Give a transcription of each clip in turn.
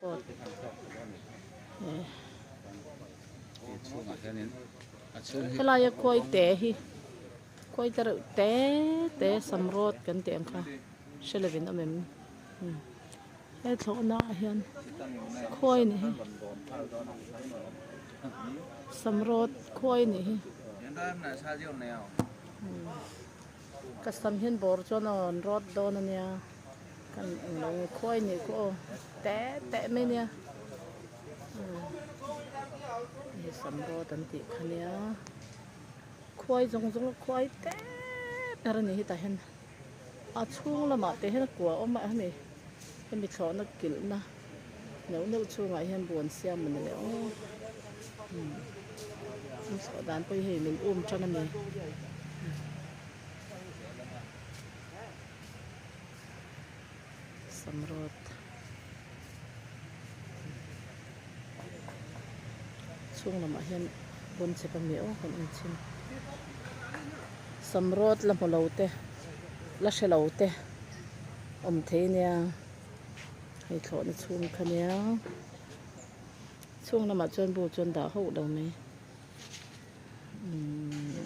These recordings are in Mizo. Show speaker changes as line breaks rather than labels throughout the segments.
Pot helaia khuai te hi khuai te reuh te te samrawt kan tih ang kha hre lovin awm em he thlawhna ah hian khuai a nih hi samrawt khuai a nih hi ka sam hian bawr chuan a rawn rawt dawn a nia. Kan englo nge khuai nih khu aw teh teh mai nia hei sam rawt an tih kha nia khuai zawng zawng a khuai teh ber a ni hetah hian a chhung lamah te hian a kua awm a hemi hemi thlawhna kilhna neuh neuh chhungah hian bu an siam a ni leh aw an thlawh dan pawh hi hei min um tan a ni. Samrawt chhung lamah hian bun chep a mi aw kan en chhin samrawt la hmu lo te la hre lo te awm thei ania hei thlawhna chhung kha nia chhung lamah chuan bu chu an dah hauh lo mai umm.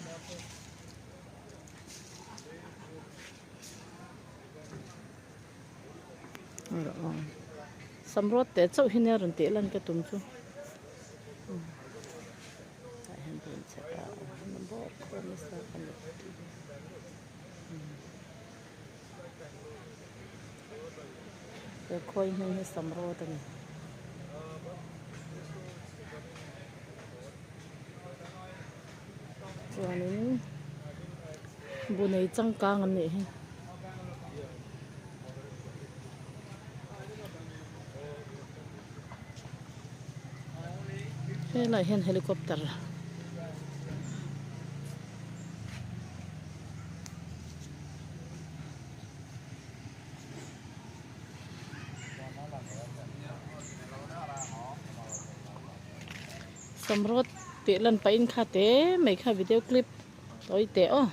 Samrawt teh chauh hi nia rawn tih lan ka tum chu tah hian rawn chhep a bawr khawm nasa a ni he khawi hming hi samrawt a ni. Chuanin bu nei changkang an nih hi. Helaiah hian helicopter samrawt tih lan pahin kha te mai kha video clip tawi teh aw.